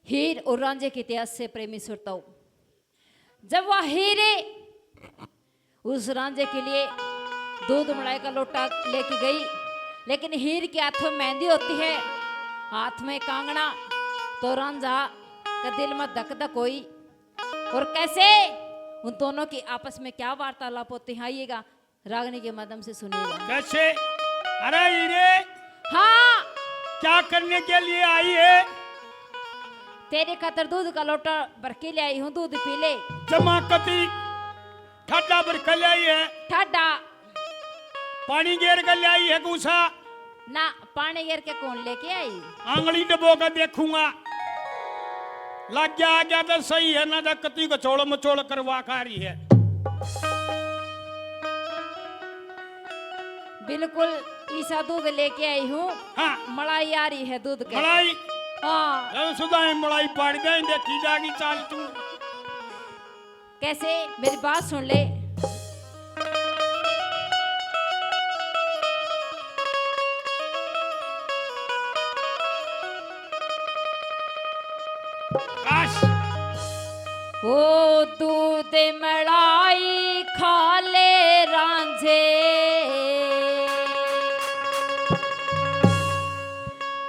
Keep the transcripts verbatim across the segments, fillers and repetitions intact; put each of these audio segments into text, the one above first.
हीर और रांझे के इतिहास से प्रेमी श्रोताओं, जब वह हीरे उस रांझे के लिए दूध मलाई का लोटा लेके गई, लेकिन हीर के हाथों में मेहंदी होती है, हाथ में कांगना, तो रांझा का दिल में धक धक हुई। और कैसे उन दोनों की आपस में क्या वार्तालाप होती है, आइएगा रागनी के माध्यम से सुनिएगा। कैसे? अरे हीरे, हाँ। क्या करने के लिए आई है? तेरे खातर दूध का लोटा भर के ले आई हूँ, दूध पी ले। जमा कती ठाडा भर के ले आई है। ठाडा। पानी गेर के ले आई है कूसा? ना, पानी गेर के कौन लेके आई? आंगली डबो के देखूंगा, लग गया आ गया तो सही है, ना तो कती गचोड़ मचोड़ करवा खा रही है। बिल्कुल ईसा दूध लेके आई हूँ। हाँ। मलाई आ रही है दूध के। मलाई? हाँ। जब सुधा ही मलाई पाड़ दे, देखी जागी चाल तू। कैसे? मेरी बात सुन ले। काश। ओ दूध मलाई खा ले रांझे,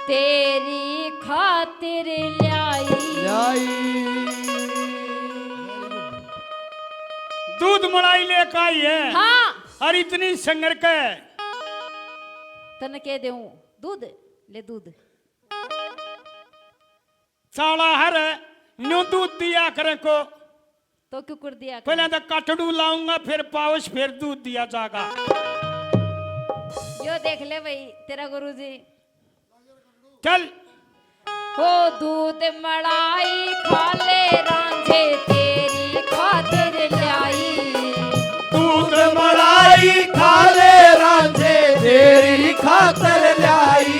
तेरी खातिर ल्याई। ल्याई। दूध मलाई लेके आई है। हाँ। और इतनी संगर के। तने कह देऊं, दूध ले दूध। साला हर न्यू दूध दिया करे को। तो क्यों कर दिया करे? पहले तो कटड़ू लाऊंगा, फिर पाउच, फिर दूध दिया जागा। यो देख ले भाई, तेरा गुरुजी। चल। ओ दूध मलाई खा ले रांझे, तेरी खातिर ल्याई। दूध मलाई खा ले रांझे, तेरी खातिर ल्याई।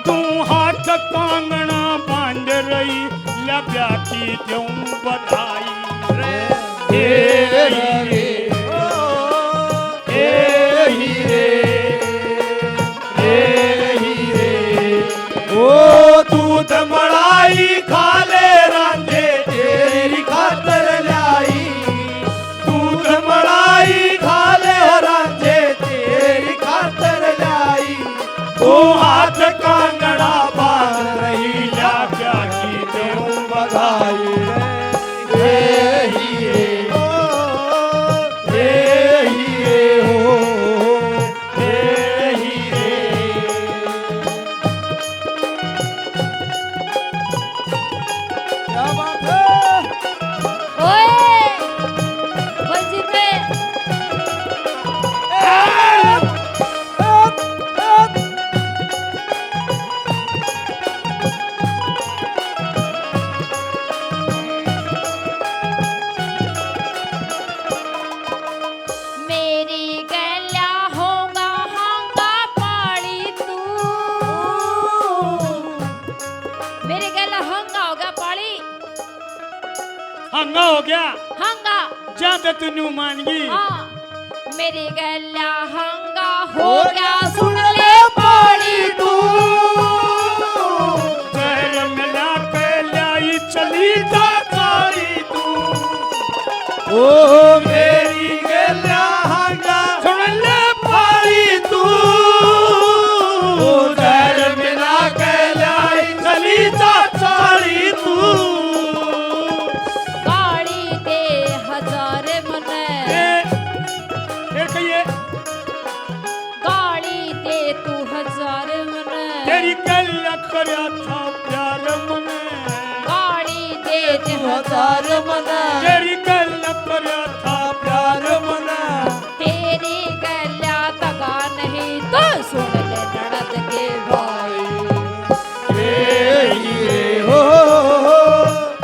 तू हाथ कांगना बांध रही, लगा की दूं बधाई रे। हे हीरे, ओ, हे हीरे, हे हीरे, ओ दूध मलाई खा ले रांझे, तेरी खातर ल्याई। दूध मलाई खा ले ओ रांझे, तेरी खातर ल्याई। तू हाथ कांगड़ा बांध रही, लाख्या की दूं बधाई रे। हे हीरे, ओ, हे हीरे, ओ, हे हीरे। क्या बात है? ओए, बलजीत रे। मेरी गैल्या होगा हांगा पाली तू। मेरे गैल्या हांगा होगा पाली। हांगा हो गया। हांगा। ज्यादा तू न्यू मान गई। हाँ। मेरी गैल्या हांगा हो गया, सुन ले पाली तू। जहर मिला के ल्याई चली जा चाली तू। ओ मेरी गैल्या हांगा सुन ले पाली तू। जहर मिला के ल्याई चली जा चाली तू। गाली दे हजार मने। ए, फिर कहिए। गाली दे तू हजार मने। तेरी गैल्या करया था प्यार मने। गाली दे तू हजार मने। तेरी गैल्या करया था प्यार मने। तेरी गैल्या तका नहीं तो सुन ले ननद के भाई। ए हीरे हो,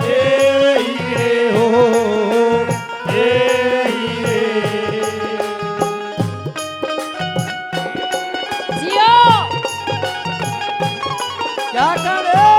ए हीरे हो, ए हीरे। जियो। क्या करे?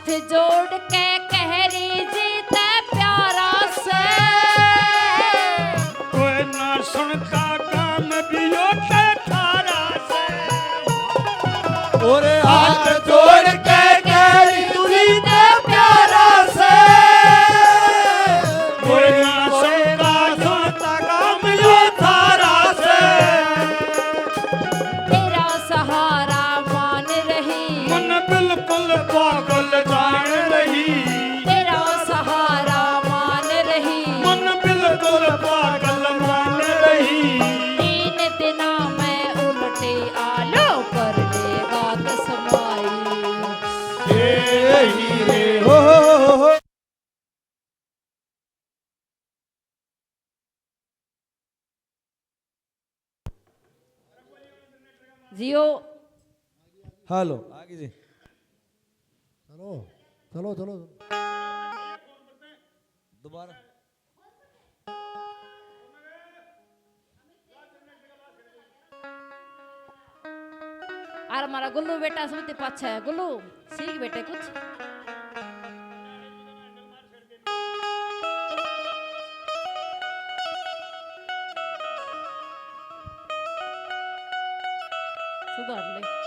हाथ जोड़ के कह रही जी तै प्यारा से। कोई ना सुनता काम भी यो थारा से। और हाथ जोड़ के कह रही तुझी तै प्यारा से। कोई ना सुनता सुनता काम यो थारा से। तेरा सहारा मान रही। मन बिल्कुल पागल जान रही। तेरा सहारा मान रही। मन बिल्कुल पागल मान रही। तीन दिना में उल्टी आलो कर लेगा कसमाई। ए ही रे हो, हो, हो, हो। जियो। हेलो, आ गई जी। चलो, चलो, चलो। दोबारा। और हमारा गुल्लू बेटा सुनते पाछे है। गुल्लू, सीख बेटे कुछ। सुधार ले।